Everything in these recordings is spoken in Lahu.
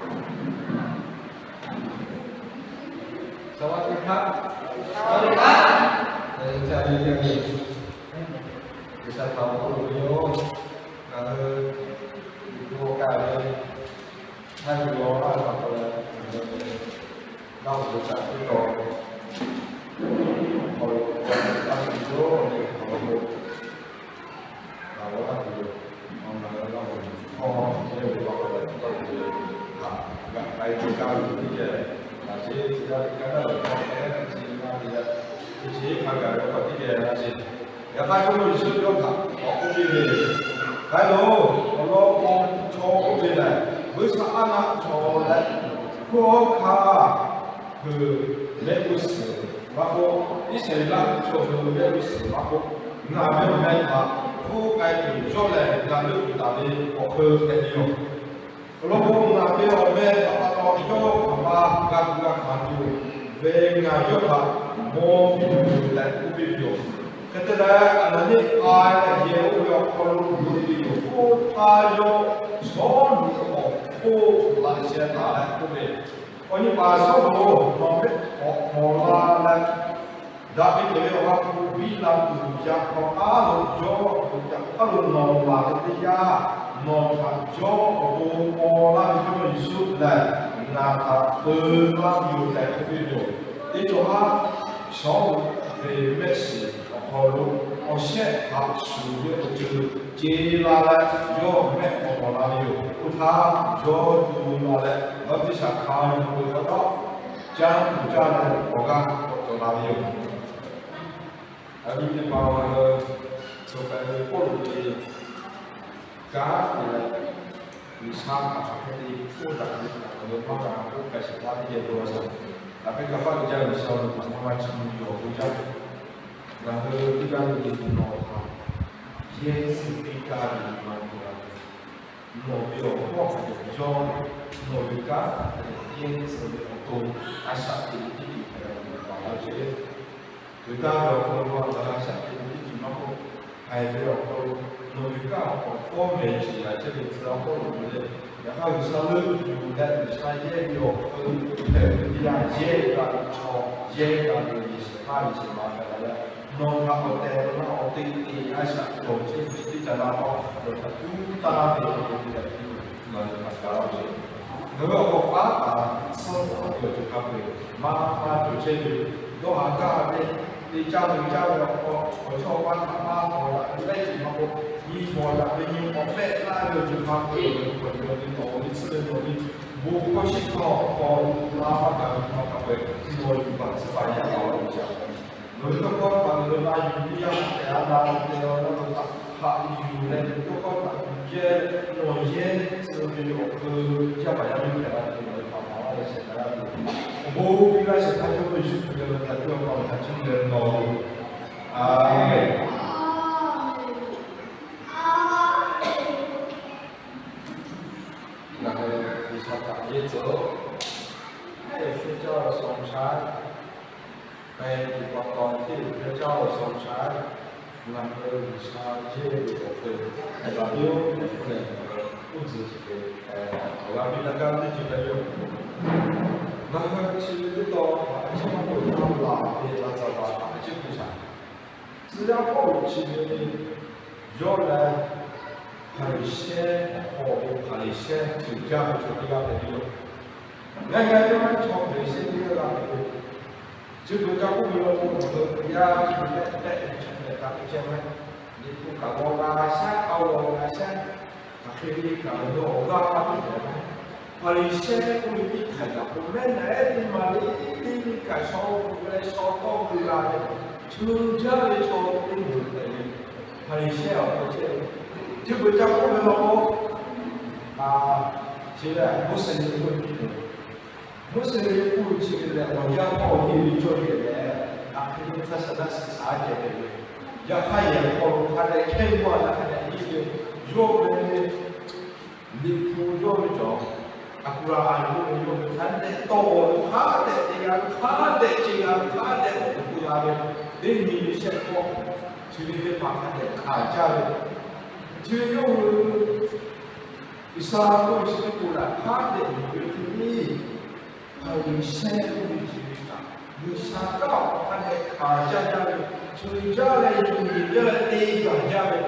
สวัสดีครับ สวัสดีครับ เออ จะมีเรื่องนี้ G'uiˬsha htaꞈ awˬ bon uiˍ ve yoˬ. Ngaˬ hui Liꞈ hpu awˬ kaˍ ve Htaiˇ ve law laˇ ve pa taw leh, ngaˬ hui Laˇ huˍ ve htaꞈ teˇ taw hk'aw lo taˇ tuˬ yoˬ. Leh hk'aw lo ngaˬ hui Laˇ huˍ, ngaˬ hui Laˇ huˍ hkawˇ yehˇ ve pa taw leh, tawˇ tuˬ ve htaꞈ g'a k'ai tuˬ gaˇ ve teˇ geh, laꞈ sheˍ teˇ g'aˇ ve kanˉ daꞈ ve hkawˇ hk'e chi g'a ve leh, teˇ chi hk'a gaˬ ve hkawˇ teˇ geh laꞈ sheˍ. Yaꞈ hk'aˇ, Jawˇmawˇ Yeˍsuˆ yawˇ htaꞈ k'awꞈ k'oˆ piˇ ve, Hk'aˬ hk'e lo, awˬ lawn k'o, chaw oˇ ve lehˬ, buiˇshaˆaˉnaˆ chaw leh hkunˉ hawˉ hkanˇ hui mehˆ g'uˇ suhˍ maˇ k'oˆ, Iˉsaˍreˍlaˆ chaw hui mehˆ g'uˇ suhˍ maˇ k'oˆ, ngaˬ ve awˬ meh htaꞈ hpuˇ k'ai tuˬ yawˇ lehˬ ngaˬ hui uiˍ taˍ ve awˬ hk'eun hpehꞈ ve yoˬ. Awˬ lawn k'o, ngaˬ ve awˬ meh htaꞈ pa taw yawˇ hk'aˬ ma g'a tuˬ g'a hkanˍ tuˬ ve ngaˬ yawˇ htaꞈ mawˬ piˇ tuˬ yoˬ tehꞈ k'oˆ piˇ ve yoˬ. Hk'e te leh, Aˍnaˍniˆ k'ai leh yehˬ oˇ ve awˬ hk'aw lo loꞈ e ve yoˬ. Oˇ htaˇ yawˇ Sawˉluꞈ awˬ hk'oˆ laꞈ sheh taˍ leh k'oˆ ve, Awˬ nyi paˍ Sawˉluꞈ-oˬ, nawˬ mehˆ hk'awꞈ hk'awꞈ la leh, daꞈ ve kehˬ ve awˬ ha hpu biˇ la tuˬ yaꞈ k'aw k'aˉ lo yawˇ, yaꞈ k'aw k'aˉ lo nawˬ laˬ ve teˇ yanˇ, nawˬ htaꞈ yawˇ awˬ to paw laˇ ve Jawˇmawˇ Yeˍsuˆ lehˬ, ngaˬ htaꞈ peu laˇ ve yoˬ tehꞈ k'oˆ piˇ ve yoˬ. Teˇ cawˬ haˉ Sawˉluꞈ ve mehˆ shiˍ awˬ hk'aw lo awˬ shehˆ htaꞈ shuˍ ve awˬ ceuˬ ce la leh, yawˇ mehˆ k'awꞈ k'awꞈ la ve yoˬ. Oˇ htaˇ yawˇ tu la leh, baˆtiˆsaˬ hkanˍ yuˬ peuˬ hk'a htawˇ, caˇ tuˬ caˇ leh awˬ g'aˇ k'awꞈ cawˬ la ve yoˬ. Aˬ miˍ teˇ hpaˍ-oˬ, ngaˬ hui cawˬ k'ai ve Pawˇluꞈ ve kanˉ te leh, G'uiˬsha htaꞈ hk'aˬ hk'e te k'oˆ daꞈ ve htaꞈ ngaˬ hui maˇ g'a k'oˆ k'ai shehˍ hpaˇ teˇ geh bon laˇ shaˍ. Hk'aˬ hk'e kaꞈ G'uiˬsha ve htaꞈ maˇ maˇ chi mvuh ve awˬ bon jaˇ. Ngaˬ hui teˇ g'aˇ le le nawˬ htaꞈ yehˇ tcuh piˇ gaˇ ve nawˬ htaꞈ, nawˬ ve awˬ hkawˇ hk'a dehꞈ yawˇ, nawˬ ve kanˉ hk'a dehꞈ yehˇ tcuh ve awˬ to, a shaꞈ teꞈ ve teˇ ceuˬ hk'a dehꞈ nawˬ htaꞈ laˇ chehˇ ve, g'uiˬ daˇ ve awˬ hk'aw lo a shaꞈ teꞈ ve teˇ ceuˬ maˇ k'oˆ, haiˬ ve awˬ hk'aw lo nawˬ ve kanˉ awˬ hk'aw fawˉ mehˍ ciˍ g'a chehˇ ve tcuh a k'oˆ loˬ ve le. Yaꞈ hk'aˇ G'uiˬsha leuˆ yuˬ leh G'uiˬsha yehˇ ve awˬ hk'aw lo hpehꞈ ve teˇ yanˇ, yehˇ g'a ve chaw, yehˇ g'a ve yehˬ shehˍ hpaˇ yehˬ shehˍ ma hpehꞈ la leh, nawˬ htaꞈ k'awꞈ tehˬ ve maˇ k'awꞈ te te a shaꞈ cawˬ chehˇ ve teˇ ca na k'aw, nawˬ htaꞈ tuˉ taˇ ve awˬ hk'aw lo te daꞈ tuˬ ngaˬ hui htaꞈ ga laˇ ve yoˬ. Ngaˬ hui awˬ hk'aw k'aˉ taˍ suhˉ taˍ ve awˬ ceuˬ hk'a peu-eˬ maˇ maˇ cawˬ chehˇ ve, dawˇ haˍ gaˇ ve, te caˇ ve caˇ ve awˬ hk'aw, awˬ chawˇ awˬ paˇ htaꞈ maˇ hpaw daꞈ ve laiˉ ceuˬ maˇ k'oˆ, nyi hpaw daꞈ ve nyi hk'awꞈ mehˆ laˇ ve awˬ ceuˬ hk'a peu-eˬ, awˬ ceuˬ awˬ ceuˬ awˬ ceuˬ awˬ ceuˬ awˬ ceuˬ awˬ ceuˬ bon hkawˇ shiˉ hkawˇ hk'aw lo la maˇ gaˬ ve hk'a peu-eˬ, nawˬ yuˬ baˬ tcuh baˬ yaˇ la ve awˬ ceuˬ a k'o, nawˬ hui tawˇ hkawˇ htaꞈ ngaˬ hui la yuˬ ve yaˇ htaꞈ te a na te a la lo htaꞈ haꞈ yuˬ leh, tawˇ hkawˇ htaꞈ yehˇ, nawˬ yehˇ tcuh ve awˬ hk'aw lo yaˇ paˍ yaˇ miˇ hpehꞈ la tuˬ, nawˬ hui hpaꞈ hpaꞈ laˇ leh shehˍ hpaˇ yaˇ tuˬ, awˬ bon piˇ laˇ shehˍ hpaˇ Jawˇmawˇ Yeˍsuˆ Hkriꞈ ve htaꞈ tuˬ awˬ hk'aw lo htaꞈ cuˇ leh nawˬ, Aˍmenˍ. Ngaˬ hui G'uiˬsha htaꞈ yehˇ tcuh-oˬ. พระเจ้าทรงใช้ ในอุปกรณ์ที่พระเจ้าทรงใช้ ngaˬ hui G'uiˬsha yehˇ ve awˬ hk'aw lo hpehꞈ la piˇ-oˆ tehꞈ k'oˆ leh, uˉ tcuhˍ ceh ve awˬ g'aˇ piˇ laˇ gaˇ ve teˇ ceuˬ hpehꞈ ve yoˬ. Ngaˬ hui chi ve teˇ taw htaꞈ a ciˉ maˇ k'oˆ, laˬ ve laꞈ caˍ baˬ htaꞈ a ciˉ k'oˆ shaˍ. Tcuh yaˇ Pawˇluꞈ chi ve yawˇ leh Hpaˍriˍsehˇ, awˬ hk'aw Hpaˍriˍsehˇ ceuˬ jaˇ ve chaw teˇ g'aˇ hpehꞈ ve yoˬ. Ngaˬ hui yawˇ maˇ chaw Hpaˍriˍsehˇ teˇ g'aˇ g'a hpehꞈ ve, chi beuꞈ ca k'oˆ ve law k'o, ngaˬ hui Hpaˍriˍsehˇ chi beuꞈ tehˆ tehˆ ve chaw hpehꞈ la ve ceh meh, Liꞈ hpu kaꞈ g'aw g'a shehˉ, a g'aw g'a shehˉ, hk'aˬ hk'e ve kaꞈ ngaˬ hui awˬ g'aˇ maˇ te leh, Hpaˍriˍsehˇ k'oˆ ve teˇ htaiꞈ kaꞈ k'o mehˉ na ehˉ teˇ ma le, teˇ kaꞈ shaw ve leh shaw tawˇ ve g'a ve, cheu jaˇ ve chaw teˇ moˍ hpehꞈ ve, Hpaˍriˍsehˇ awˬ hk'aw chehˇ ve, chi beuꞈ ca k'oˆ ve law k'o, a, chi lehˬ Moˉseˍ ve k'oˆ ve, Moˉseˍ ve k'oˆ ve chi lehˬ awˬ yanˇ hpawˇ awˬ heˆ ve cawˇ ve lehˬ, a hk'e ve htaˇ shaˍ daꞈ shiˍ shaˍ ceh ve, yaꞈ hk'aˇ yehˬ hk'aw lo hk'a dehꞈ hkehˇ g'aˇ la hk'a dehꞈ heˆ ve, yawˇ ve Liꞈ hpu yawˇ ve cawˬ, Aˍbraˍhanˍ yawˇ ve yawˇ ve hk'a dehꞈ tawˇ g'aw ve, hk'a dehꞈ te g'a ve, hk'a dehꞈ ce g'a ve, hk'a dehꞈ awˬ to g'a ve, teˇ nyi ve shehˆ hkawˇ, chi ve teˇ hpaˍ hk'a dehꞈ hkanˍ jaˇ ve, chi ve yawˇ hui G'uiˬsha k'oˆ ve chi teˇ hpaˍ htaꞈ hk'a dehꞈ yuˬ ve teˇ nyi, Hpaˍriˍsehˇ k'oˆ ve chi ve htaꞈ G'uiˬsha kanˉ awˬ hk'aw hk'a dehꞈ hkanˍ jaˇ jaˇ ve, ceuˬ jaˇ leh yuˬ yeˬ jaˇ leh te gaˬ jaˇ ve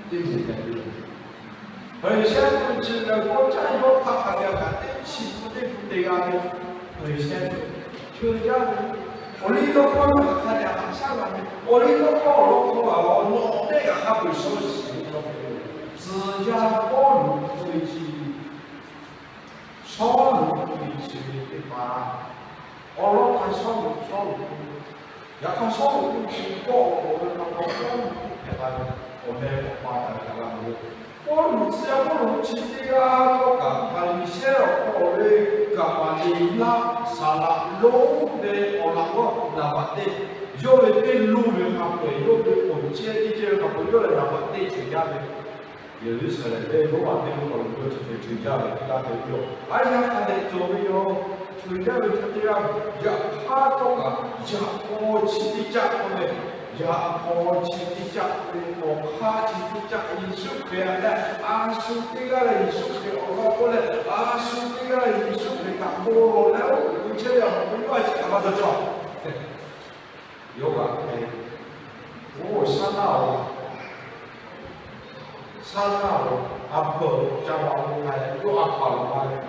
teˇ moˍ hpehꞈ ve yoˬ. Hpaˍriˍsehˇ k'oˆ ve chi ngaˬ hui k'awꞈ caˇ yawˇ hk'aˇ hk'a gaˬ kaꞈ teˇ chi hpu teˇ hpu te g'a ve Hpaˍriˍsehˇ, ceuˬ jaˇ ve awˬ liˇ tawˇ hkawˇ htaꞈ hk'a dehꞈ haꞈ shaˉ la ve, awˬ liˇ tawˇ hkawˇ awˬ lawn hk'aw awˬ lawn awˬ tehˉ kaꞈ hk'a peu-eˬ suh shiˍ ve tcuh yaˇ Pawˇluꞈ k'oˆ ve chi, Sawˉluꞈ k'oˆ ve chi ve teˇ hpaˍ, awˬ lawn hk'a Sawˉluꞈ, Sawˉluꞈ k'oˆ ve, yaꞈ hk'aˇ Sawˉluꞈ k'oˆ ve chi kawˆ awˬ ve pa taw Pawˇluꞈ k'oˆ hpehꞈ la ve, awˬ meh k'awꞈ pa taw hpehꞈ la ve. Pawˇluꞈ tcuh yaˇ Pawˇluꞈ chi teˇ g'aˇ htawˇ kaꞈ Hpaˍriˍsehˇ awˬ hk'aw lo ve Gaˍmaˍliˍlaˆ, Saˍlaꞈ lonˉ ve awˬ laꞈ g'awˇ naˍ baꞈ teˇ, yawˇ ve teˇ luˇ ve hk'a peu-eˬ, yawˇ ve awˬ cehˇ teˇ cehˇ ve hk'a peu-eˬ yawˇ leh naˍ baꞈ teˇ ceuˬ jaˇ ve Yeˍruˆsaˍlehnˍ ve Roˉmaꞈ venˇ hk'aw lo yawˇ chi hk'e ceuˬ jaˇ ve teˇ g'aˇ hpehꞈ ve yoˬ. Aˉ yaˇ hk'a dehꞈ cawˬ ve yoˬ. Ceuˬ jaˇ ve chaw teˇ g'aˇ, yaꞈ hk'aˇ htawˇ kaꞈ yaꞈ k'aw chi teˇ caˆ k'oˆ ve, yaꞈ k'aw chi teˇ caˆ k'oˆ ve, awˬ hk'aˇ chi teˇ caˆ, Yeˍsuˆ Hkriꞈ leh a shu teˇ g'aˇ leh Yeˍsuˆ Hkriꞈ awˬ lawn k'oˆ leh a shu teˇ g'aˇ leh Yeˍsuˆ Hkriꞈ htaꞈ bon lawˬ leh oˇ ve chehˇ ve awˬ hk'aw lo yawˇ a ciˉ kaꞈ maˇ dawˇ cawˇ. Yawˇ kaꞈ hk'e, oˇ shaˉ naˇ-oˬ, shaˉ naˇ-oˬ, a hpeuꞈ ca ma lo k'ai leh yawˇ a hkaw-anˬ lo ma leh,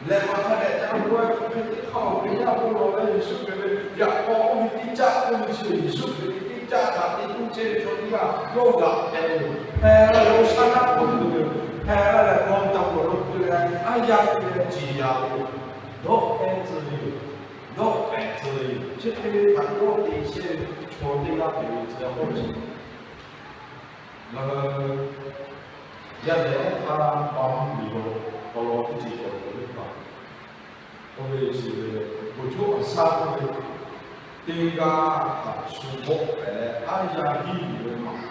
lehˬ ma hk'a dehꞈ ca lo-e hk'e teˇ hk'aˇ awˬ hk'e yaˇ bon lawˬ leh Yeˍsuˆ Hkriꞈ ve yaꞈ k'aw oˇ ve teˇ caˆ k'oˆ ve chi Yeˍsuˆ Hkriꞈ ve teˇ caˆ htaꞈ te tuˇ chehˇ ve chaw teˇ g'aˇ yawˇ g'aꞈ hpehꞈ ve yoˬ. Hpehꞈ la leh oˇ shaˉ naˇ hk'aw lo tuˬ ve yoˬ. Hpehꞈ la leh hkawˇ taˇ peuˬ lo tuˬ leh aˉ yaˇ k'oˆ leh ciˍ yaˍ ve yoˬ. Dawˆ pehˇ tcuh ve yoˬ. Dawˆ pehˇ tcuh ve yoˬ. Chi hk'e ve htaꞈ yawˇ te chehˇ ve chaw teˇ g'aˇ hpehꞈ ve tcuh yaˇ Pawˇluꞈ chi, ngaˬ hui yaˇ lehˬ hk'a pa mvuhˇmiˬ lo awˬ lawn teˇ ceuˬ cawˬ ve teˇ hpaˍ, oˇ ve chi ve, awˬ coˇ awˬ shaˉ k'oˆ ve teˇ g'aˇ htaꞈ shu bawˆ pehˍ leh aˉ yaˇ hiˉ yuˬ ve maˬ,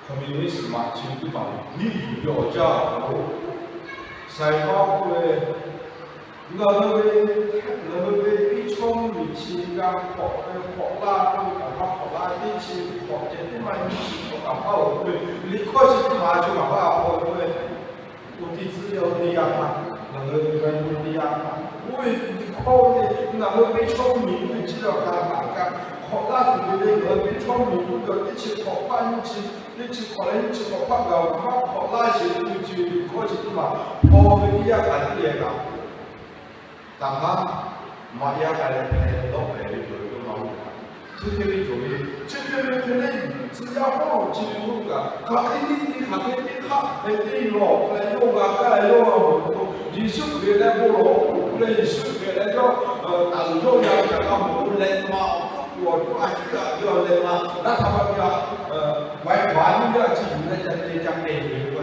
communist maꞈ chi teˇ hpaˍ hiˉ yuˬ ve awˬ jaˇ awˬ hk'aw lo, Saiˍ Hawˇ k'oˆ ve, ngaˬ hui ve, ngaˬ hui ve teˇ chaw mvuhˇmiˬ chi g'a hk'awꞈ ve hk'awꞈ laˇ k'oˆ ve kaꞈ maˇ hk'awꞈ laˇ, teˇ chi hk'awꞈ ceh teˇ maˇ nyiˇ chi hk'awꞈ kaꞈ maˇ-oˬ k'oˆ ve, liꞈ hkawˇ chi teˇ maˬ a shu kaꞈ maˇ k'oˆ ve k'oˆ ve, oˇ teˇ tcuhˉ ve oˇ teˇ yanˇ htaˇ, ngaˬ hui ve g'a nyi teˇ yanˇ htaˇ, oˇ ve liꞈ hkawˇ ve, ngaˬ hui teˇ chaw mvuhˇmiˬ k'oˆ ve chi ve awˬ hk'aˇ kaꞈ hk'awꞈ laˇ tuˬ ve le, ngaˬ hui teˇ chaw mvuhˇmiˬ k'oˆ ve teˇ chi hk'awꞈ paˆ nyiˇ chi, teˇ chi hk'awꞈ leh nyiˇ chi hk'awꞈ paˆ gaˬ maˇ hk'awꞈ laˇ sheˍ k'oˆ ve chi ve liꞈ hkawˇ chi teˇ maˬ hpaw ve teˇ yanˇ htaˇ teˇ yehˬ kaꞈ, taˍ hpaˇ maꞈ yaˇ k'ai leh hpeh dawˆ pehˍ ve cawˬ ve k'oˆ ma-oˬ. Chi hk'e ve cawˬ ve, chi hk'e ve hk'e le, tcuh yaˇ Pawˇluꞈ chi ve k'oˆ kaꞈ hk'aˬ hk'e teˇ nyi hk'aˬ hk'e teˇ hk'aˆ hk'e teˇ lawˬ hk'e leh yawˇ g'a kaˇ leh yawˇ g'a mawˬ k'o, Yeˍsuˆ Hkriꞈ leh bon lawˬ k'oˆ leh Yeˍsuˆ Hkriꞈ leh yawˇ taˍ uiˍ yawˇ yaˇ ve htaꞈ g'a mawˬ k'o leh ma awˬ hk'oˆ awˬ hk'oˆ a ciˉ g'aꞈ ve awˬ leh ma g'a htaꞈ ma ve a, waiˬ hpaˍ nyiˇ g'aˇ chi yuˬ leh ca te ca hpehꞈ ve k'o,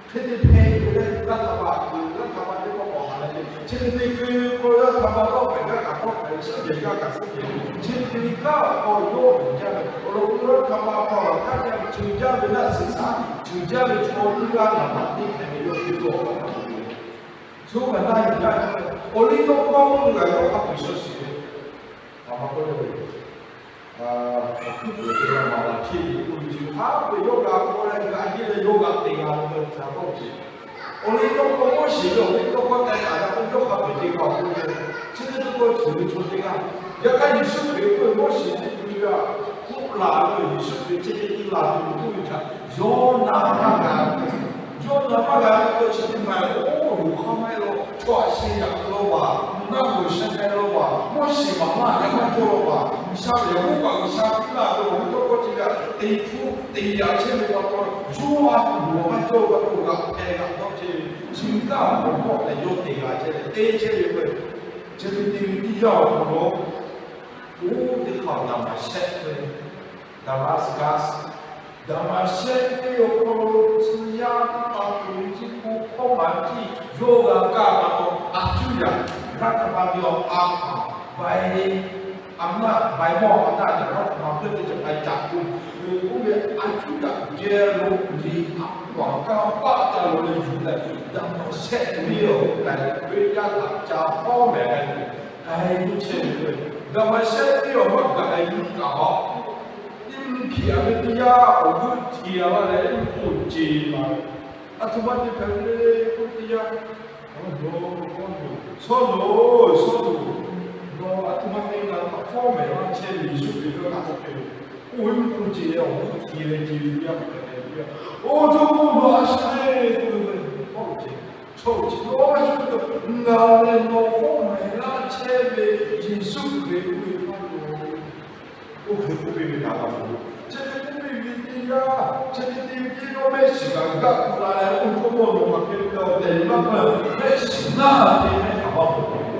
hk'e te hpehꞈ ve leh g'a htaꞈ ma kuˬ g'a htaꞈ ma teˇ pawˆ k'awꞈ haꞈ leh ve chi hk'e te hk'e ve k'o, g'a htaꞈ ma dawˇ hpehꞈ g'a kaꞈ dawˇ hpehꞈ ve, suhˉ jehˬ g'a kaꞈ suhˉ jehˬ ve, chi hk'e ve kanˉ awˬ hk'aw yawˇ uiˍ jaˇ ve awˬ lawn k'o, g'a htaꞈ ma hk'aw laˬ htaˇ ca ve ceuˬ jaˇ ve naˆ suhˍ shaˉ ceuˬ jaˇ ve chaw teˇ g'aˇ naˍ baꞈ teˇ hpehꞈ ve yawˇ hk'e dawˇ hpehꞈ ve. Shu kaꞈ naˆ yuˬ jaˇ ve awˬ liˇ tawˇ hkawˇ k'oˆ ve kaꞈ yawˇ hk'a peu-eˬ suh shiˍ ve, a ma k'oˆ le, awˬ hkuiˉ puiˍ ve maˍ laˬ hkiˇ ve k'oˆ ve chi hk'a peu-eˬ yawˇ g'a k'oˆ leh g'a yeˇ leh yawˇ g'a te g'a ve k'o, ca tawˇ ve awˬ liˇ tawˇ hkawˇ k'oˆ shiˍ ve awˬ liˇ tawˇ hkawˇ teh taˍ g'a k'o yawˇ hk'a peu-eˬ te g'a k'oˆ ve, chi hk'e te k'o ceuˬ ve chaw teˇ g'aˇ, yaꞈ hk'aˇ Yeˍsuˆ Hkriꞈ k'oˆ ve Moˉseˍ teˇ hkui g'a k'oˆ laˬ ve Yeˍsuˆ Hkriꞈ chi hk'e te laˬ tuˬ k'oˆ ve htaꞈ yawˇ na maˇ g'a ve, yawˇ na maˇ g'a ve k'o chi teˇ maˬ oˇ loˍ hk'aˇ maˇ heˆ law, chaw aꞈ sheh yaꞈ k'ai law vaˬ, naˆ g'awˬ sheh k'ai law vaˬ, Moˉseˍ maꞈ maˇ yaꞈ maˇ cawˇ law vaˬ, G'uiˬsha ve yaꞈ k'oˆ kaꞈ G'uiˬsha piˇ laˇ ve awˬ liˇ tawˇ hkawˇ chi ve htaꞈ te hpuˇ te yaꞈ chehˇ ve pa taw, yawˇ a tuˬ loˍ maˇ cawˇ ve pa taw g'aꞈ hpehꞈ g'aꞈ dawˇ chehˇ ve, chi ve kanˉ awˬ hk'aw k'awꞈ leh yawˇ te g'a chehˇ leh te chehˇ ve k'o, chi hk'e te ve teˇ yanˇ awˬ hk'aw lo, oˇ teˇ hk'aˇ Daˍmaˍshehˆ ve, Daˍmaˍsuhˍkaˆ, Daˍmaˍshehˆ ve awˬ hk'aw lo tcuh yaˇ teˇ hpaˍ tuˬ ve ciˇ hk'oˆ hkawˇ maˍ ciˇ yawˇ g'a kaˇ pa taw, a cuˇ yaꞈ g'aˇ hk'a ma ve awˬ a hpaˍ bai, a maˇ bai mawˇ a naˆ yaꞈ g'aˇ hk'a ma hpeuˇ teˇ ceuˬ k'ai caꞈ tuˬ ve oˇ ve a cuˇ yaꞈ geh lo liꞈ a hpaˍ kanˇ paˆ ca lo leh yuˬ leh, Daˍmaˍshehˆ venˇ awˬ hk'aw k'ai leh ve yaˇ htaꞈ ca hawˉ mehˍ k'ai tuˬ, k'ai tuˬ chehˇ ve k'o, Daˍmaˍshehˆ venˇ awˬ maˇ gaˬ-e nyi kaꞈ a, teˇ mvuhˇ hkiˬ a ve teˇ yanˇ awˬ g'euˆ htiꞈ a laˇ leh, teˇ mvuhˇ k'oˆ ceˬ la ve, Aˬ htoꞈ ma te hpehꞈ ve le k'oˆ teˇ yanˇ, Sawˉluꞈ, Sawˉluꞈ, Sawˉluꞈ, Sawˉluꞈ, nawˬ aˬ htoꞈ ma te la htaꞈ fawˉ mehˍ laˇ chehˇ ve Yeˍsuˆ Hkriꞈ yawˇ htaꞈ k'oˆ piˇ ve. Oˇ ve mvuhˇ hk'oˇ ce leh awˬ hk'oˆ ti leh ce ve teˇ yanˇ hpehꞈ ve teˇ yanˇ, Oˇ Jawˇmawˇ, nawˬ a shu le k'oˆ ve, Sawˉluꞈ ce, Sawˉluꞈ ce, nawˬ a shu le, ngaˬ lehˬ nawˬ fawˉ mehˍ laˇ chehˇ ve Yeˍsuˆ Hkriꞈ k'oˆ ve hpaˇ yoˬ. Oˇ hk'e k'oˆ piˇ ve htaꞈ pa taw, chi hk'e k'oˆ piˇ ve teˇ yanˇ, chi hk'e te ve teˇ yanˇ, mehˆ shiˍ kaꞈ gaˆ tu la leh, Oˇ Jawˇmawˇ, nawˬ hk'aˬ hk'e te tehꞈ maˇ k'oˆ, mehˆ shiˍ naˇ te mehˆ kaꞈ maˇ mawˬ ve,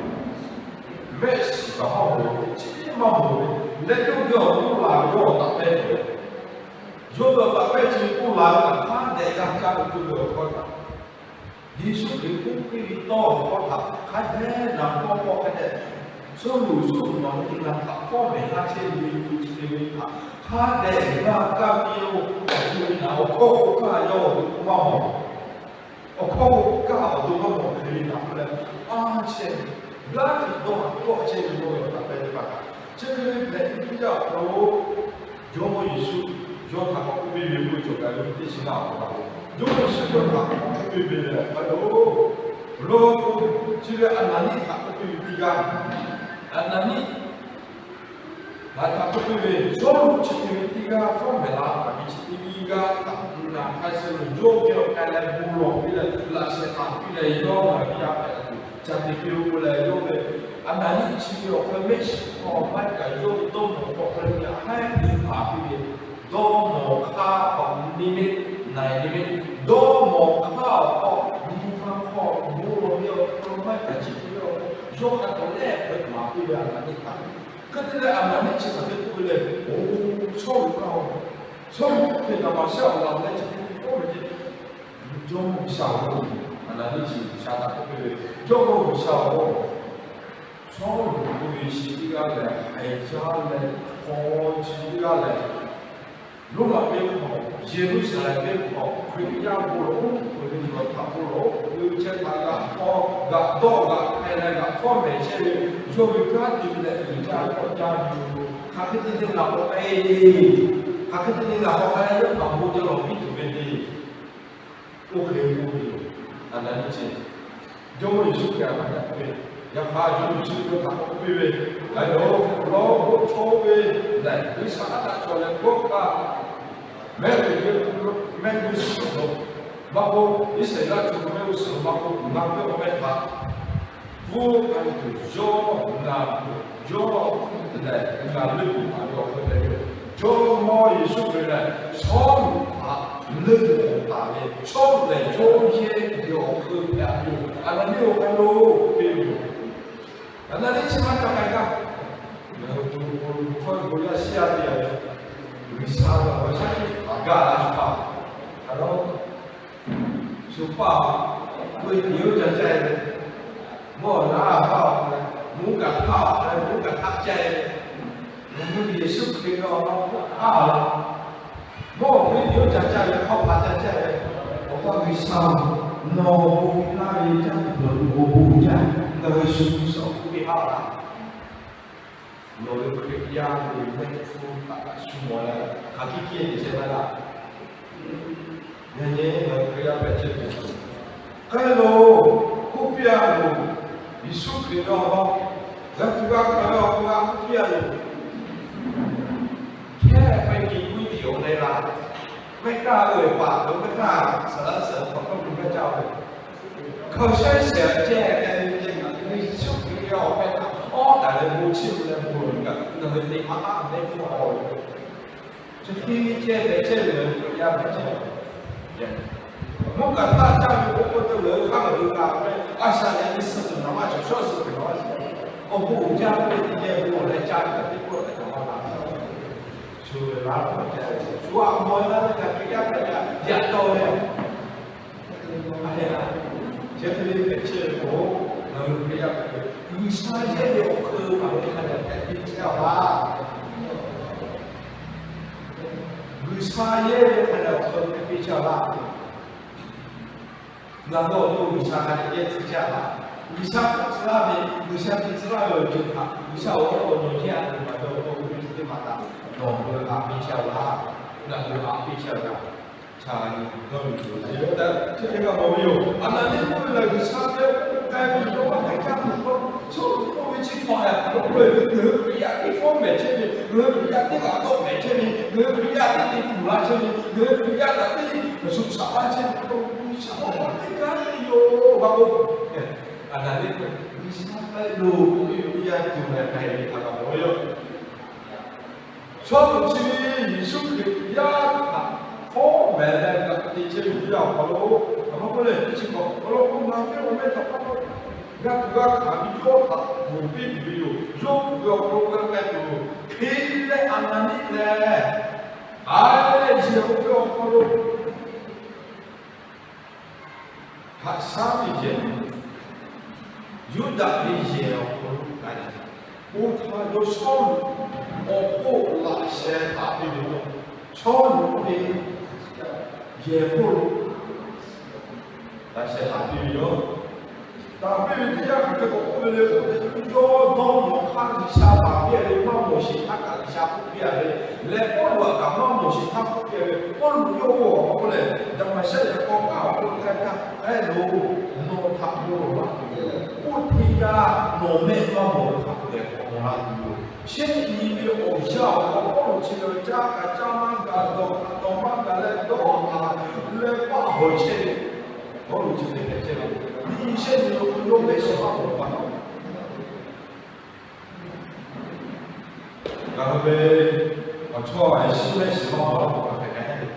mehˆ shiˍ kaꞈ maˇ mawˬ ve, chi maˇ mawˬ ve, leh yawˇ geh awˬ to laˬ ve yawˇ awˬ taꞈ pehˇ ve, yawˇ ve awˬ taꞈ pehˇ chi k'oˆ la ve htaꞈ hk'a dehꞈ g'a kaˇ ve k'oˆ ve awˬ hkawˇ htaꞈ Yeˍsuˆ Hkriꞈ k'oˆ piˇ ve tawˇ awˬ hkawˇ htaꞈ hk'a dehꞈ naˍ pawˆ pawˆ hk'a dehꞈ, Sawˉluꞈ, Sawˉluꞈ, nawˬ te la htaꞈ fawˉ mehˍ laˇ chehˇ ve k'oˆ chi ve htaꞈ hk'a dehꞈ g'a kaˇ piˇ-oˆ. Awˬ hk'aw lo naˍ awˬ hkawˇ k'oˆ kaˇ yawˇ awˬ to k'oˆ maˇ mawˬ. Awˬ hkawˇ k'oˆ kaˇ awˬ to maˇ mawˬ hk'e ve htaꞈ k'oˆ leh, a chehˇ, g'aˇ hteꞈ dawˇ haˍ tawˆ chehˇ ve yawˇ ve awˬ taꞈ pehˇ ve pa taw, chi hk'e ve hpehꞈ ve teˇ yanˇ awˬ hk'aw lo, Jawˇmawˇ Yeˍsuˆ yawˇ htaꞈ k'awꞈ k'oˆ piˇ ve k'oˆ ve cawˬ kaꞈ ve teˇ chi ngaˇ awˬ hk'aw lo, Jawˇmawˇ Yeˍsuˆ yawˇ htaꞈ k'awꞈ k'oˆ piˇ ve lehˬ, a yoˬ, lo k'o, chi ve Aˍnaˍniˆ htaꞈ k'oˆ piˇ ve teˇ g'aˇ, Aˍnaˍniˆ htaꞈ k'oˆ piˇ ve, Sawˉluꞈ chi hk'e ve teˇ g'aˇ fawˉ mehˍ la htaꞈ ve chi teˇ g'aˇ htaꞈ ngaˬ hk'a shuˍ lo yawˇ geh awˬ k'ai leh bon lawˬ piˇ leh laꞈ sheh taˍ piˇ leh yawˇ ngaˬ hui yaˇ hpehꞈ la tuˬ ca te piˇ-oˆ k'oˆ leh, yawˇ ve Aˍnaˍniˆ chi ve awˬ hk'aw lo mehˆ shiˍ hk'aw maˇ kaꞈ yawˇ ve dawˇ nawˬ hk'aw hk'a leh haiˉ te paˍ piˇ ve, dawˇ nawˬ hk'aˇ awˬ hk'aw nyi mehˆ, na nyi mehˆ, dawˇ nawˬ hk'aˇ awˬ hk'aw nyi ma hk'aw bon lawˬ ve awˬ hk'aw lo maˇ kaꞈ chi hk'e ve awˬ hk'aw yawˇ hk'a tawˍ lehˆ hpehꞈ maˍ piˇ ve Aˍnaˍniˆ htaꞈ. Hk'e te leh Aˍnaˍniˆ chi hk'aˬ hk'e k'oˆ ve le, Oˬ, Sawˉluꞈ kaꞈ-oˬ, Sawˉluꞈ, hk'e Daˍmaˍsiˆ awˬ laˬ leh chi hk'e ve kawˇ ve ce, Jawˇmawˇ G'uiˬsha-oˬ, Aˍnaˍniˆ chi G'uiˬsha htaꞈ k'oˆ piˇ ve, Jawˇmawˇ G'uiˬsha-oˬ, Sawˉluꞈ k'oˆ ve chi teˇ g'aˇ lehˬ, haiˬ jaˇ leh hk'aw chi teˇ g'aˇ lehˬ, Roˉmaꞈ venˇ hk'aw, Yeˍruˆsaˍlehnˍ venˇ hk'aw Hkriꞈ yaˇ bon lawˬ oˉ k'oˍ ve, nawˬ htaꞈ bon lawˬ oˉ k'oˍ ve, chi htaꞈ g'aꞈ k'aw, g'aꞈ dawˇ g'aꞈ hpeh leh g'aꞈ fawˉ mehˍ chehˇ ve, yawˇ ve kanˉ te ve leh uiˍ jaˇ ve k'awꞈ jaˇ ve yoˬ. Hk'aˬ hk'e te te ngaˬ k'awꞈ k'ai, hk'aˬ hk'e te te ngaˬ k'awꞈ k'ai leh yawˇ htaꞈ bon jaˇ lawˬ piˇ tuˬ ve le. Oˇ hk'e k'oˆ ve yoˬ. Aˍnaˍniˆ chi, Jawˇmawˇ Yeˍsuˆ Hkriꞈ htaꞈ g'a kaˇ ve, yaꞈ hk'aˇ Jawˇmawˇ Yeˍsuˆ yawˇ htaꞈ k'oˆ piˇ ve, G'aꞈ yoˬ, lawˇ k'oˆ chaw ve lehˬ, G'uiˬsha aˉ taˆ cawˬ leh kawˆ htaˇ, mehˆ g'uˇ suhˍ lo, mehˆ g'uˇ suhˍ lo maˇ k'oˆ, Iˉsaˍreˍlaˆ chaw mehˆ g'uˇ suhˍ lo maˇ k'oˆ, ngaˬ ve awˬ meh htaꞈ bvuhˇ k'ai tuˬ yawˇ ngaˬ, yawˇ lehˬ ngaˬ leuˆ yuˬ taˍ ve awˬ hk'aw lo, Jawˇmawˇ Yeˍsuˆ Hkriꞈ lehˬ Sawˉluꞈ htaꞈ leuˆ yuˬ taˍ ve, Sawˉluꞈ lehˬ yawˇ yehˇ ve awˬ hk'aw lo hpehꞈ ve yoˬ. Aˍnaˍniˆ-oˬ, k'ai loˬ k'oˆ ve yoˬ. Aˍnaˍniˆ chi maˇ ca k'ai kaˇ. Ngaˬ hui bon bon bon hkawˇ bon yaˇ shiˉ yaˇ te ve, G'uiˬsha ve awˬ shaˉ hkiˆ htaꞈ gaˬ la shuˍ paˍ, a lo, shuˍ paˍ, mvuhˇ miˬ teˇ oˇ ca caˇ ve, mvuhˇ naw htaˇ awˬ hk'aw leh, mvuhˇ kaꞈ htaˇ awˬ hk'aw leh, mvuhˇ kaꞈ htaꞈ caˇ ve, ngaˬ hui Yeˍsuˆ Hkriꞈ ve awˬ lawn htaˇ a la, mvuhˇ miˬ teˇ oˇ ca caˇ ve hk'awˇ hpaˍ ca caˇ ve, awˬ pa G'uiˬsha, nawˬ bon laˇ ve caˇ tuˬ dawˬ tuˬ awˬ bon jaˇ, ngaˬ hui shu shuˍ k'oˆ ve haˉ la. Nawˬ ve Hkriꞈ yaˇ ve mehˆ hpfuhˇ htaꞈ kaꞈ shu mawˬ leh, hk'aˬ hkiˆ hkiˆ te chehˇ laˇ laˇ. Yaꞈ nyi ngaˬ hui Hkriꞈ yaˇ hpehꞈ chehˇ tuˬ, k'ai loˬ, k'oˆ piˇ-a loˬ. Yeˍsuˆ Hkriꞈ ve awˬ lawn, g'a tuˬ g'a hkanˍ ve awˬ hk'aw lo k'oˆ piˇ-a loˬ. Hkehˉ hpehꞈ ve k'oˆ piˇ-oˬ leh laˇ. Mehˆ kaˇ ve paˍ lo mehˆ kaˇ saˍ laꞈ saˍ hk'awꞈ hk'aw lo mehˆ kaˇ ve, hkaoˍ shehˉ shehˍ ceh leh ve ce, ngaˬ hui Yeˍsuˆ Hkriꞈ ve awˬ meh htaꞈ awˉ taˍ leh bon chiˇ mvuh leh bon lawˬ ve kaꞈ, ngaˬ hui te maˇ taˆ mehˆ hpfuhˇ awˬ ve. Chi hk'e ceh leh chehˇ ve ngaˬ hui Hkriꞈ yaˇ hpehꞈ chehˇ. Mvuhˇ kaꞈ htaꞈ caˇ ve k'oˆ k'oˆ te leh hk'aˇ ngaˬ hui g'a ve, a shaꞈ yaꞈ nyi suh tuˬ naˍ maˇ cawˬ, shawˉ suh tuˬ naˍ maˇ cawˬ. Awˬ bon uiˍ jaˇ ve teˇ geh bon lawˬ leh caˇ ve teˇ pawˆ tehꞈ cawˬ maˇ g'a. Shu ve laˇ ve ca ve, shu a mawˬ laˇ ve kaꞈ Hkriꞈ yaˇ hpehꞈ yaˇ yaꞈ taw ve. Chi hk'e ve hpehꞈ chehˇ ve k'o, ngaˬ hui Hkriꞈ yaˇ hpehꞈ ve G'uiˬsha yehˇ ve awˬ hk'eun ngaˬ hui hk'a dehꞈ hpehꞈ piˇ chehˇ-a laˇ. G'uiˬsha yehˇ ve hk'a dehꞈ awˬ hk'eun hpehꞈ piˇ chehˇ-a laˇ. Ngaˬ hui awˬ to G'uiˬsha hk'a dehꞈ yehˇ tcuh chehˇ-a laˇ. G'uiˬsha k'oˆ tcuh laˇ ve, G'uiˬsha te tcuh laˇ ve awˬ ceuˬ htaꞈ G'uiˬsha awˬ hk'aw lo nawˬ yehˇ-a ve, ngaˬ hui awˬ to G'uiˬsha teˇ maˬ htaꞈ nawˬ hui haꞈ piˇ chehˇ-a laˇ. Ngaˬ hui haꞈ piˇ chehˇ-a laˇ. Hk'aˬ nyi dawˇ nyi tuˬ ve yoˬ tehꞈ chi hk'e g'a mawˬ ve yoˬ. Aˍnaˍniˆ k'oˆ ve lehˬ, G'uiˬsha ve k'ai ve yawˇ maˇ hk'aˬ hk'e caˇ tuˬ k'o, Sawˉluꞈ k'oˆ ve chi hk'aˬ hk'e k'oˆ ve, ngaˬ hui Hkriꞈ yaˇ teˇ fawˉ mehˍ chehˇ ve, ngaˬ hui Hkriꞈ yaˇ teˇ g'aꞈ dawˆ mehˍ chehˇ ve, ngaˬ hui Hkriꞈ yaˇ teˇ te tuˬ la chehˇ ve, ngaˬ hui Hkriꞈ yaˇ htaꞈ teˇ shuˍ shaꞈ la chehˇ ve k'o, G'uiˬsha k'oˆ ve teˇ g'aˇ le yoˬ maˇ k'oˆ. Aˍnaˍniˆ k'oˆ, G'uiˬsha k'ai loˬ k'oˆ ve teˇ yanˇ tuˬ leh k'ai ve htaꞈ g'a mawˬ ve yoˬ. Chaw ceuˬ chi ve Yeˍsuˆ Hkriꞈ yaˇ htaꞈ fawˉ mehˍ leh g'a te chehˇ ve teˇ yanˇ awˬ hk'aw lo, a maˇ k'oˆ leh teˇ chi kaꞈ awˬ lawn k'o, ngaˬ ve awˬ meh htaꞈ pa taw g'a tuˬ g'a hkanˍ ve yawˇ htaꞈ mawˬ piˇ tuˬ ve yoˬ. Yawˇ kuˬ ve awˬ hk'aw lo g'a k'ai tuˬ yoˬ. Hk'e te leh Aˍnaˍniˆ lehˬ, k'ai leh yehˬ k'oˆ ve awˬ hk'aw lo haꞈ shaˉ ve yehˬ, Yuˇdaꞈ ve yehˬ awˬ hk'aw lo k'ai ve, oˇ htaˇ yawˇ Sawˉluꞈ awˬ hk'oˆ laꞈ sheh taˍ piˇ ve yoˬ. Sawˉluꞈ ve yehˬ hk'oˆ lo laꞈ sheh taˍ piˇ ve yoˬ. Taˍ piˇ ve teˇ yanˇ hk'aˬ hk'e k'awꞈ k'oˆ ve le k'o, yawˇ dawˇ nawˬ hk'aˇ G'uiˬsha taˍ piˇ ve maˇ mawˬ sheˍ htaˇ kaꞈ G'uiˬsha k'oˆ piˇ ve leh, Pawˇluꞈ htaꞈ kaꞈ maˇ mawˬ sheˍ htaˇ k'oˆ piˇ ve, Pawˇluꞈ yawˇ oˇ awˬ hk'aw lo lehˬ, Daˍmaˍsehˆ yaꞈ k'aw k'aˉ awˬ hk'aw lo k'ai htaˇ, k'ai loˬ, nawˬ htaꞈ bon lawˬ laˇ tuˬ yoˬ. Oˇ teˇ yanˇ nawˬ mehˆ maˇ mawˬ ve htaꞈ k'awꞈ mawˬ la tuˬ yoˬ. Shehˆ nyi ve awˬ yanˇ awˬ hk'aw Pawˇluꞈ chi lehˬ, caˇ kaꞈ caˇ maˇ gaˬ, dawˬ kaꞈ dawˬ maˇ gaˬ leh dawˇ haˍ leh paˆ hawˬ chehˇ ve, Pawˇluꞈ chi hk'e hpehꞈ chehˇ ve, nyi shehˆ nyi ve awˬ hk'aw lo mehˆ shiˍ maˇ mawˬ pa taw, ngaˬ hui ve awˬ chawˇ a shinˉ mehˆ shiˍ maˇ mawˬ laˇ k'o, hk'aˬ hk'e k'ai ve.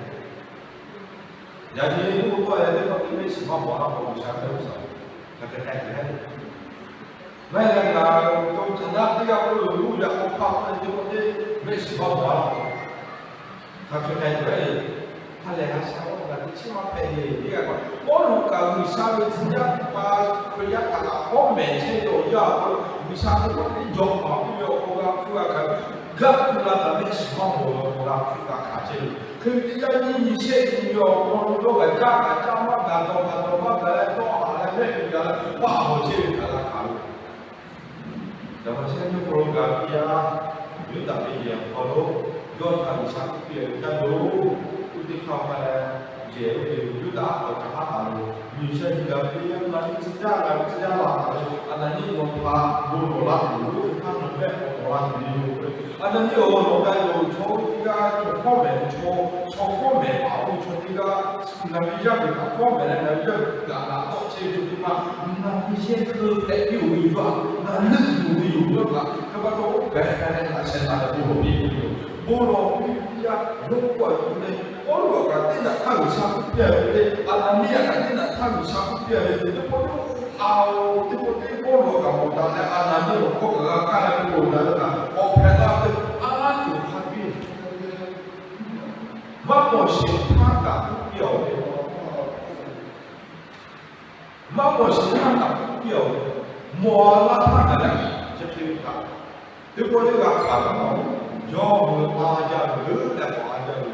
Yaꞈ nyi k'oˆ k'o, teˇ pawˆ teˇ mehˆ shiˍ maˇ mawˬ laˇ k'o, G'uiˬsha mehˆ shiˍ hk'aˬ hk'e k'ai ve. Maˇ heˆ leh ngaˬ to caˬ naˆ teˇ g'aˇ k'oˆ lo, yaꞈ k'aw hk'aˆ k'oˆ leh teˇ pawˆ teˇ mehˆ shiˍ maˇ mawˬ laˇ k'o, hk'aˬ hk'e k'ai ve. Ha lehˬ ha sha k'oˆ, ngaˬ teˇ chiˉ maˇ hpehꞈ ve teˇ g'aˇ k'o, Pawˇluꞈ kaꞈ G'uiˬsha ve tcuh yaˇ pa Hkriꞈ yaˇ htaꞈ kaꞈ fawˉ mehˍ chehˇ ve awˬ yanˇ awˬ hk'aw lo, G'uiˬsha teˇ pawˆ teˇ jawꞈ maˍ piˇ ve awˬ hk'aw g'a hpuˇ g'a hkanˍ ve, gaˆ tuˬ la kaꞈ mehˆ shiˍ maˇ mawˬ ve awˬ hk'aw g'a hpuˇ g'a hkanˍ chehˇ ve. Hk'e ve teˇ yanˇ nyiˇ nyi shehˆ nyi ve awˬ hk'aw lo yawˇ kaꞈ caˇ kaꞈ caˇ maˇ gaˬ, dawˬ kaꞈ dawˬ maˇ gaˬ leh dawˇ haˍ leh mehˆ gaˬ leh paˆ hawˬ chehˇ ve htaꞈ g'a hkanˍ ve. Daˍmaˍsehˆ yawˇ hk'aw lo gaˬ piˇ a, Yuˇdaꞈ ve yehˬ awˬ hk'aw lo yawˇ htaꞈ G'uiˬsha k'oˆ piˇ ve, Caˇ loˬ, oˇ teˇ hk'aˇ k'ai leh, yehˬ oˇ ve Yuˇdaꞈ hk'aw caˇ haˉ taˍ loˬ. Miˬguiˬ sha nyi gaˬ piˇ a, ngaˬ ve tcuh yaˇ, ngaˬ ve tcuh yaˇ laˬ taˍ ve, Aˍnaˍniˆ nawˬ htaꞈ bon lawˬ laˇ tuˬ oˇ teˇ hk'aˇ nawˬ mehˆ k'awꞈ lawˬ la tuˬ ve yoˬ. Aˍnaˍniˆ-oˬ, nawˬ k'ai loˬ, chaw oˇ teˇ g'aˇ chaw fawˉ mehˍ ve chaw, chaw fawˉ mehˍ paˍ oˇ ve chaw teˇ g'aˇ, ngaˬ ve yaˇ g'uiˬ htaꞈ fawˉ mehˍ leh ngaˬ ve yaˇ g'uiˬ gaꞈ laꞈ tawˆ chehˇ ve teˇ hpaˍ, ngaˬ ve yehˇ hk'e hpehꞈ piˇ-oˬ ve yoˬ, ngaˬ leuˆ yuˬ ve yoˬ, yawˇ htaꞈ hk'e pa taw oˇ hpehꞈ hk'a leh laꞈ sheh taˍ leh bon lawˬ piˇ ve yoˬ. Bon lawˬ piˇ ve teˇ yanˇ, yawˇ k'oˆ a ve le, Pawˇluꞈ kaꞈ teˇ naꞈ htaˇ G'uiˬsha k'oˆ piˇ a ve le, Aˍnaˍniˆ kaꞈ teˇ naꞈ htaˇ G'uiˬsha k'oˆ piˇ a ve le, teˇ pawˆ teˇ pawˆ a-oˬ, teˇ pawˆ teˇ Pawˇluꞈ kaꞈ mawˬ daꞈ leh Aˍnaˍniˆ awˬ hk'aw kaꞈ g'a kaˇ leh bon lawˬ daꞈ ve kaꞈ k'awꞈ hpehꞈ la ve, a tuˬ hk'a piˇ. Maˇ mawˬ sheˍ htaˇ kaꞈ k'oˆ piˇ a ve, maˇ mawˬ sheˍ htaˇ kaꞈ k'oˆ piˇ a ve, mawˬ la htaˇ kaꞈ leh chi hk'e ve kaꞈ, teˇ pawˆ teˇ g'a hkanˍ ve, yawˇ hui a jaˇ ve, leuˉ leh k'awꞈ a jaˇ ve,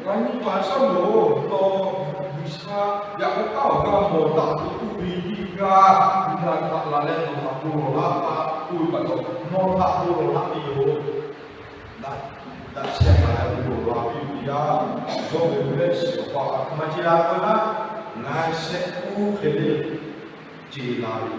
ngaˬ nyi paˍ Sawˉluꞈ-oˬ, nawˬ G'uiˬsha yaꞈ k'aw k'aˉ awˬ g'aˇ mawˬ daꞈ ve k'oˆ ve teˇ g'aˇ, ngaˬ htaꞈ laˬ leh nawˬ htaꞈ bon lawˬ laˇ pa k'oˆ ve pa taw, nawˬ htaꞈ bon lawˬ laˇ ve yoˬ. Daꞈ, daꞈ shehˍ hpaˍ leh bon lawˬ la piˇ ve teˇ yanˇ, yawˇ ve mehˆ shiˍ awˬ pa hk'aˬ hk'e maˇ ce la k'o naˉ, ngaˬ shehˆ k'oˆ hk'e le ce la ve,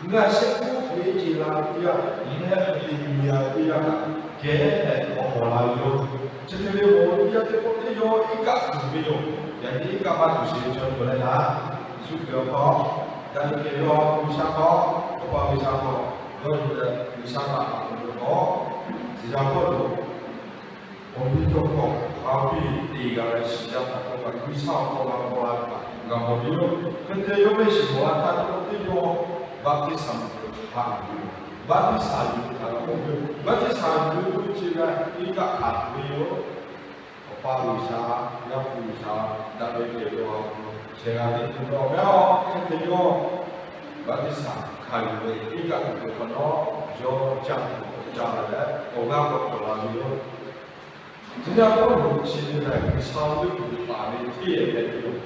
ngaˬ shehˆ k'oˆ hk'e le ce la ve teˇ yanˇ, mehˆ hk'e te nyi a ve teˇ yanˇ kaꞈ, kehˉ tehꞈ k'awꞈ mawˬ la ve yoˬ. Chi hk'e ve mawˬ ve teˇ yanˇ teˇ pawˆ teˇ yawˇ iˉ kaˆ tuˬ ve yoˬ. Yaꞈ nyi iˉ kaˆ maˇ tuˬ sheˍ ve chaw cawˬ leh naˉ, Yeˍsuˆ Hkriꞈ awˬ hk'aw, daꞈ ve kehˬ ve G'uiˬsha hk'aw, Awˬ pa G'uiˬsha hk'aw, yawˇ hui leh G'uiˬsha htaꞈ kaꞈ awˬ hk'aw, shiˍ yaˇ Pawˇluꞈ awˬ viˉ jawˇ hk'aw hk'a piˇ te g'a leh shiˍ yaˇ htaꞈ k'oˆ kaꞈ G'uiˬsha awˬ hk'aw g'a paw la ve htaꞈ g'a mawˬ ve yoˬ. Hk'e te yawˇ mehˆ shiˍ mawˬ la htaˇ teˇ pawˆ teˇ yawˇ baˆtiˆsaˬ hkanˍ ve yoˬ. Baˆtiˆsaˬ yuˬ hkanˍ ve yoˬ. Baˆtiˆsaˬ yuˬ ve k'oˆ ve chi g'a iˉ kaˆ hkanˍ ve yoˬ. Awˬ pa G'uiˬsha, Yaˇ hpu G'uiˬsha, daꞈ ve kehˬ ve Awˬ ha hpu shehˍ g'a teˇ hpu ve awˬ meh a chi hk'e yawˇ baˆtiˆsaˬ hkanˍ yuˬ ve iˉ kaˆ tuˬ ve hk'awꞈ nawˉ, yawˇ caˇ tuˬ k'awꞈ caˇ la leh awˬ g'aˇ k'awꞈ cawˬ la ve yoˬ. Chi htaꞈ pa taw chi ve lehˬ G'uiˬsha leuˆ yuˬ taˍ ve hteˇ hpehꞈ ve yoˬ.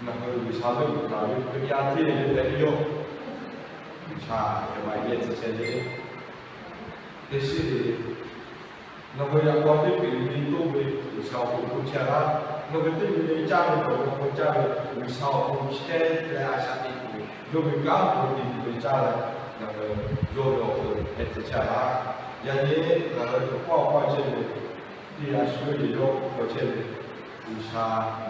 Ngaˬ hui G'uiˬsha leuˆ yuˬ taˍ ve Hkriꞈ yaˇ hteˇ ve hpehꞈ ve yoˬ. G'uiˬsha hk'e maˇ yehˇ tcuh chehˇ le. Teˇ shiˉ ve Ngaˬ hui yaꞈ k'aw teˇ peˍ ve toˇ ve G'uiˬsha awˬ pon k'oˆ chehˇ laˇ. Ngaˬ hui teˇ nyi ve caˇ ve awˬ pon caˇ ve G'uiˬsha awˬ pon chehˇ leh a shaꞈ teꞈ tuˬ ve, yawˇ ve kanˉ awˬ pon te tuˬ ve caˇ leh, ngaˬ hui yawˇ ve awˬ pon hpehꞈ tcuh chehˇ laˇ. Yaꞈ nyi ngaˬ hui awˬ paˇ awˬ paˇ chehˇ ve teˇ g'aˇ shu yehˬ yawˇ hk'aw chehˇ ve G'uiˬsha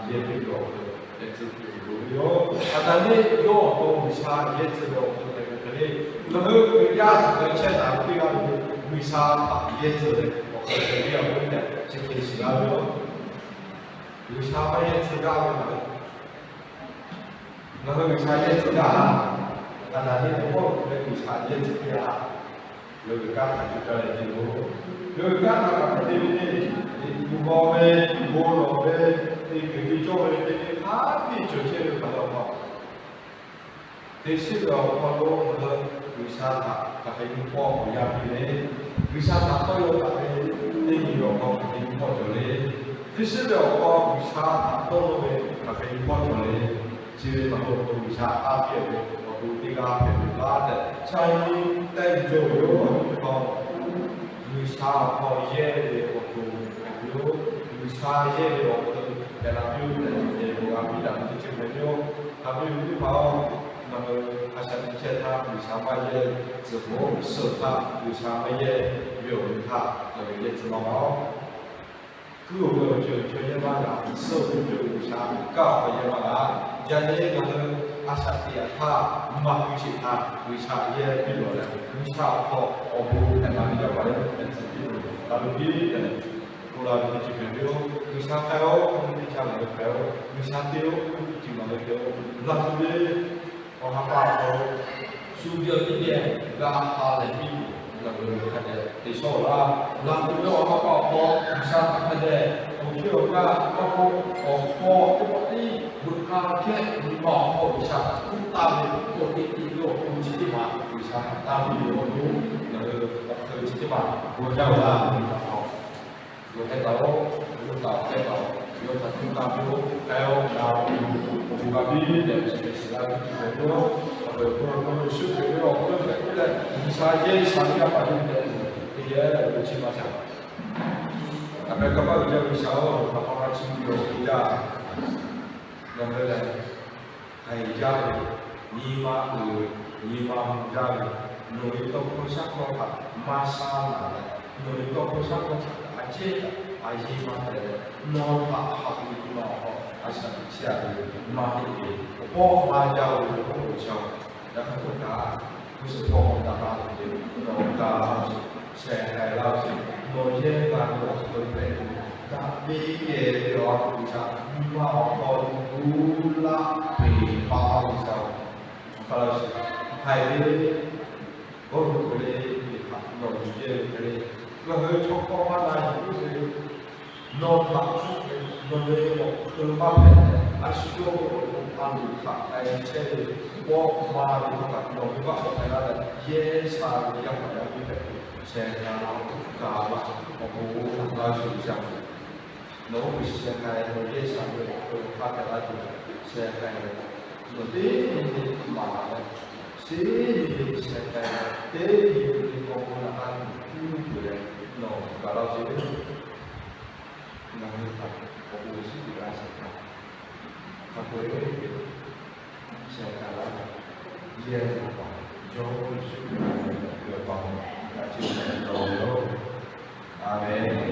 yehˬ ve awˬ pon hpehꞈ tcuh tuˬ loˍ ve yoˬ. Aˍdanˍ lehˬ yawˇ awˬ pon G'uiˬsha yehˬ tcuh ve awˬ pon hpehꞈ ve hk'e le, ngaˬ hui Hkriꞈ yaˇ tcuh hk'e chehˇ taˍ ve teˇ g'aˇ ve G'uiˬsha htaꞈ yehˬ tcuh ve awˬ hk'aw lo teˇ g'aˇ ve teˇ g'aˇ chi hk'e shiˍ laˇ ve yoˬ. G'uiˬsha maˇ yehˬ tcuh gaˇ ve ngaˬ hui, ngaˬ hui G'uiˬsha yehˬ tcuh gaˇ laˇ. Aˍdanˍ lehˬ teˇ pawˆ lehˬ G'uiˬsha yehˬ tcuh gaˇ laˇ. Yawˇ ve kanˉ htaꞈ cuˇ caˇ leh te loˬ. Yawˇ ve kanˉ htaꞈ kaꞈ hk'e te ve le. Liꞈ hpu g'aw ve, bon lawˬ ve, teˇ kuiˬ teˇ cawˇ ve, teˇ hk'aˇ piˇ cawˬ chehˇ ve hk'aˬ hk'aw, teˇ shiˉ ve awˬ hk'aw lo ngaˬ hui G'uiˬsha htaꞈ hk'aˬ hk'e nyi hpawˇ awˬ yanˇ piˇ le. G'uiˬsha htaꞈ tawˇ yaw taˍ ve teˇ nyi ve awˬ hk'aw hk'aˬ hk'e nyi hpawˇ cawˬ le. Teˇ shiˉ ve awˬ hk'aw G'uiˬsha htaꞈ dawˇ nawˇ ve hk'aˬ hk'e nyi hpawˇ cawˬ le. Chi ve htaꞈ pa taw G'uiˬsha taˇ piˇ ve awˬ to teˇ g'aˇ hpehꞈ ve laˇ tehꞈ, chaw nyi tehˇ ve cawˬ ve yoˬ. Awˬ nyi teˇ hpaˍ-oˬ, G'uiˬsha awˬ hk'aw yehˇ ve awˬ to hpehꞈ ve yoˬ. G'uiˬsha yehˇ ve awˬ to hpehꞈ la piˇ-oˆ tehꞈ ceh bon g'a piˇ daꞈ ve teˇ ceuˬ hpehꞈ ve yoˬ. Haꞈ ve teˇ hpaˍ-oˬ, ngaˬ hui a shaꞈ teꞈ chehˇ htaˇ G'uiˬsha maˇ yehˇ tcuh peuˬ, suh htaˇ G'uiˬsha maˇ yehˇ ve awˬ nyi htaˇ ngaˬ hui yehˇ tcuh maˇ g'a-oˬ. Kuiˉ-oˬ ve awˬ ceuˬ chaw yehˇ maˇ g'a, suh ve awˬ ceuˬ G'uiˬsha kaˇ awˬ hk'aw yehˇ maˇ g'a. Yaꞈ nyi ngaˬ hui a shaꞈ teꞈ htaˇ maˇ kuiˉ sheˍ htaˇ G'uiˬsha yehˇ piˇ lawˬ leh, G'uiˬsha awˬ hk'aw awˬ bon hpehꞈ la ve yaˇ paˍ yaˇ miˇ hpehꞈ tcuh piˇ ve, taˇ lo piˇ tehꞈ k'oˆ la ve teˇ ceuˬ hpehꞈ ve yoˬ. G'uiˬsha k'ai-oˬ, teˇ caˇ ngaˬ hui k'ai-oˬ. G'uiˬsha te-oˬ, teˇ ceuˬ ngaˬ hui te-oˬ. Laˇ tuˬ ve awˬ ha pa awˬ hk'aw lo shu yawˇ teˇ geh g'a ha lehˬ piˇ tuˬ, ngaˬ hui hk'a dehꞈ te shawˉ laˇ. Laˇ tuˬ ve awˬ ha pa awˬ hk'aw G'uiˬsha htaꞈ hk'a dehꞈ awˬ hkiˇ awˬ g'aˇ maˇ k'oˆ, awˬ hk'aw teˇ pawˆ tiˉ veuꞈ k'aˇ hkehˇ nyi ma awˬ hk'aw G'uiˬsha htaꞈ hkuˇ taˍ ve awˬ teꞈ teꞈ ve awˬ pon chi teˇ maˬ G'uiˬsha htaꞈ taˇ piˇ ve awˬ to, ngaˬ hui awˬ hk'aw chi teˇ maˬ g'aw jaˇ-oˬ laˇ ve awˬ hk'aw Yawˇ hk'e taˍ-oˬ, yawˇ htaꞈ hk'e taˍ-oˬ, yawˇ htaꞈ hkuˇ taˍ piˇ-oˆ, k'ai-oˆ, na-oˬ, awˬ bon g'a piˇ tehꞈ chi hk'e shiˍ laˇ ve teˇ ceuˬ hpehꞈ ve yoˬ. Awˬ pehˍ awˬ hk'aw lo shu hpehꞈ ve awˬ hk'aw lo hpehꞈ piˇ leh, G'uiˬsha yehˇ shaˍ ve yaˇ paˍ yaˇ miˇ tehꞈ, teˇ geh awˬ bon chi maˇ shaˍ. Aˬ meh kaꞈ maˇ g'uiˬ jaˇ G'uiˬsha-oˬ, nawˬ htaꞈ pa maˇ chiˇ mvuh ve awˬ bon jaˇ. Nawˬ hui lehˬ, haiˬ jaˇ ve, nyi ma uiˍ, nyi ma mvuh jaˇ ve, nawˬ ve tawˇ hkawˇ shaˉ hkawˇ htaꞈ maˇ shaˉ laˬ leh, nawˬ ve tawˇ hkawˇ shaˉ hkawˇ htaꞈ a ciˉ kaꞈ a yeˇ maˇ te leh, nawˬ htaꞈ haꞈ ve nyi ma awˬ hk'aw a shaꞈ teꞈ chehˇ a ve maˇ heˆ ve, awˬ pawˇ maˇ jaˇ ve awˬ hk'oˆ G'uiˬsha-oˬ, yaꞈ hk'aˇ htawˇ kaꞈ g'uˇ suhˍ hpawˇ k'awꞈ daꞈ la tuˬ ve, nawˬ ga laˇ-oˬ sheˍ, sheh k'ai laˇ-oˬ sheˍ, nawˬ yehˇ g'a ve awˬ hk'aw lo hpehꞈ tuˬ, daꞈ ve kehˬ ve awˬ ha hpu G'uiˬsha, nyi ma awˬ hk'aw lo gu laˇ peˬ pa G'uiˬsha-oˬ, awˬ hk'aˇ laˇ sheˍ, haiˬ ve, g'awˇ luˬ hk'e le, teˇ hpaˍ nawˬ yuˬ yehˇ ve hk'e le, ngaˬ hui chaw hkawˇ maˇ na yuˬ ve, nawˬ htaꞈ hk'e, nawˬ ve awˬ hk'e maˇ hpehꞈ leh, a shu yawˇ ve awˬ to a loˍ htaꞈ k'ai chehˇ ve, pawˆ ma ve htaꞈ nawˬ ve maˇ k'awꞈ hpehꞈ la leh, yehˇ sha ve yaˇ paˍ yaˇ miˇ hpehꞈ tuˬ, sheh k'ai laˇ-oˬ, ga laˇ-oˬ, awˬ bon laˇ shuˍ jaˇ. Nawˬ oˇ ve sheh k'ai, nawˬ yehˇ sha ve awˬ hk'aw lo hk'a hpehꞈ la tuˬ, sheh k'ai, nawˬ teˇ nyi teˇ maˍ leh, sheˉ nyi teˇ sheh k'ai, teˇ nyi teˇ k'awꞈ k'oˆ laˇ k'aˇ tuˬ uˉ peˬ leh, nawˬ ga laˇ sheˍ. Ngaˬ hui htaꞈ awˬ bon shinˉ teˇ g'aˇ sheh k'ai, hk'a peu-eˬ ve sheh k'ai laˇ, yehˇ ve pa, Jawˇmawˇ Yeˍsuˆ Hkriꞈ ve awˬ pa, ngaˬ hui htaꞈ chiˇ mvuh laˇ ve yoˬ. Aˍmenˍ.